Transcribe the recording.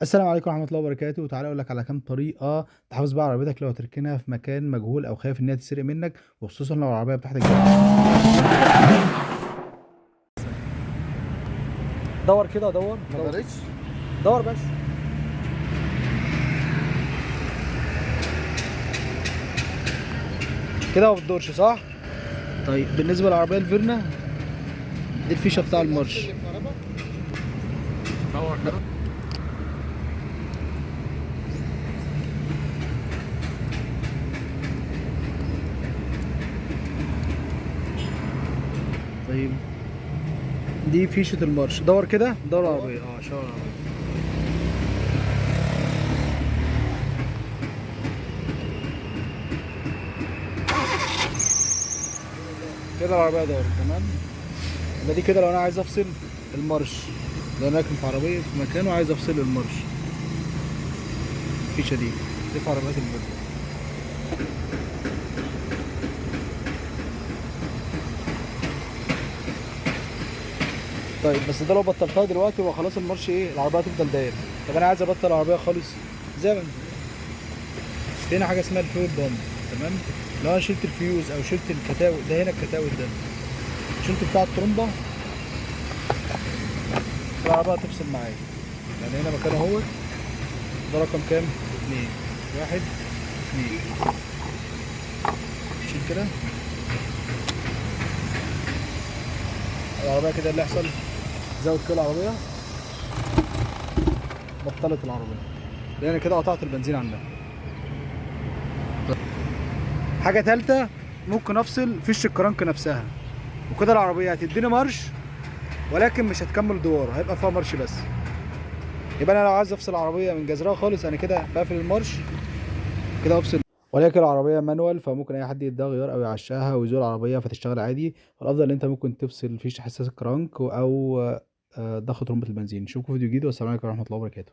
السلام عليكم ورحمة الله وبركاته. تعالى أقول لك على كام طريقة تحافظ بيها على عربيتك لو تركنها في مكان مجهول أو خايف إنها تتسرق منك، وخصوصا لو العربية بتاعتك دور كده، دور ما دارتش، دور بس. كده ما بتدورش صح؟ طيب بالنسبة للعربية الفيرنا دي الفيشة بتاع المارش. دور كده. طيب دي فيشة المارش، دور كده، دور العربية. شاور العربية. كده العربية دورت تمام. يبقى دي كده لو انا عايز افصل المارش، لو انا راكن في عربية في مكان وعايز افصل المارش، الفيشة دي في عربيات الفيرنا. طيب بس ده لو بطلتها دلوقتي هو خلاص المارش ايه، العربية هتفضل دايرة. طب انا عايز ابطل العربية خالص، زي ما انت هنا حاجة اسمها ال fuel pump تمام. لو انا شلت الفيوز او شلت ال cutout ده، هنا ال cutout ده شلت بتاع الترومبه، العربية هتفصل معايا. يعني هنا مكانه اهوت، ده رقم كام؟ 2 1 2. شيل كده العربية كده، اللي يحصل زود كده العربية، بطلت العربية لان كده قطعت البنزين عنها. حاجة ثالثة ممكن افصل فيش الكرنك نفسها، وكده العربية هتديني مارش ولكن مش هتكمل دوار، هيبقى فيها مارش بس. يبقى انا لو عايز افصل العربية من جذرها خالص انا كده بقفل المارش كده افصل. ولكن العربية manual، فممكن اي حد يديها غيار او يعشقها ويزور العربية فتشتغل عادي. والافضل ان انت ممكن تفصل فيش حساس الكرنك او ضخ ترمبه البنزين. نشوفكم في فيديو جديد، والسلام عليكم ورحمة الله وبركاته.